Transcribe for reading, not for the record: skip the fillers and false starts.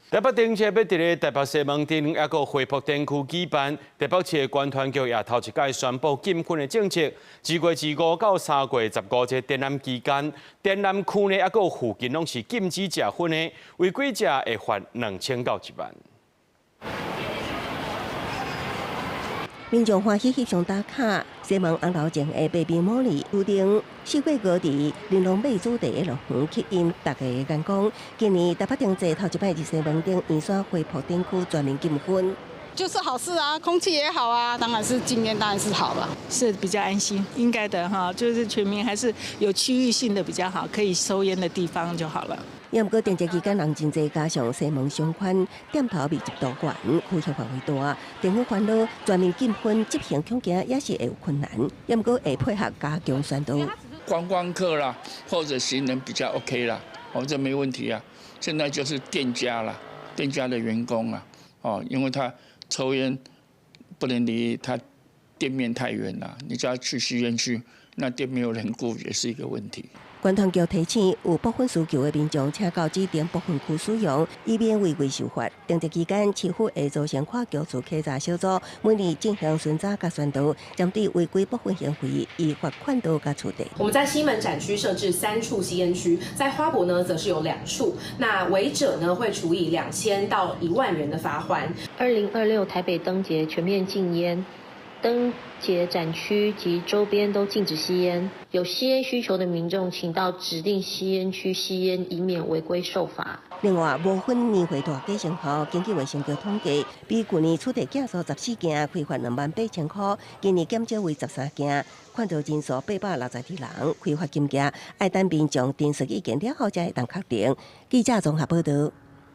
台北燈節欲佇咧台北西門町抑閣花博展區舉辦，台北市的觀團局也頭一擺宣布禁薰的政策。2月25到3月15這展覽期間，展覽區內抑閣附近攏是禁止食薰的，違規者會罰2000到1萬。民眾歡喜翕相打卡，西門紅樓前的白面茉莉樹頂，四季高地玲瓏馬主題的樂園吸引大家的眼光。今年台北燈節頭一擺佇西門町圓山花博展區全面禁薰。就是好事啊，空氣也好啊，當然是禁菸，當然是好了，是比較安心，應該的哈，就是全民還是有區域性的比較好，可以收菸的地方就好了。也毋過燈節期間人真濟，加上西門商圈店頭密集度懸，區域範圍大，政府煩惱全面禁薰執行恐驚也是會有困難。也毋過會配合加強宣導。觀光客啦，或者行人比較 OK 啦，哦，這沒問題啊。現在就是店家啦，店家的員工啊，哦，因為他抽菸不能離他店面太遠啦，你叫他去吸菸區，那店沒有人顧也是一個問題。觀團局提醒有駁薰需求的民眾，請到指定駁薰區使用，以免違規受罰。燈節期間，市府會組成跨局處稽查小組，每年進行巡查佮宣導，針對違規駁薰行為，依法勸導佮處理。我們在西門展區設置三處吸菸區，在花博呢則是有兩處。那違者呢會處以2000到1萬元的罰鍰。2026台北燈節全面禁菸。燈節展區及周邊都禁止吸菸，有吸菸需求的民眾，請到指定吸菸區吸菸，以免違規受罰。另外，無薰年會大改善後，根據衛生局統計，比舊年取締件數14件，開罰28,000箍，今年減少為13件，勸導人數862人，開罰金額愛等民眾陳述意見了後才會當確定。記者綜合報導。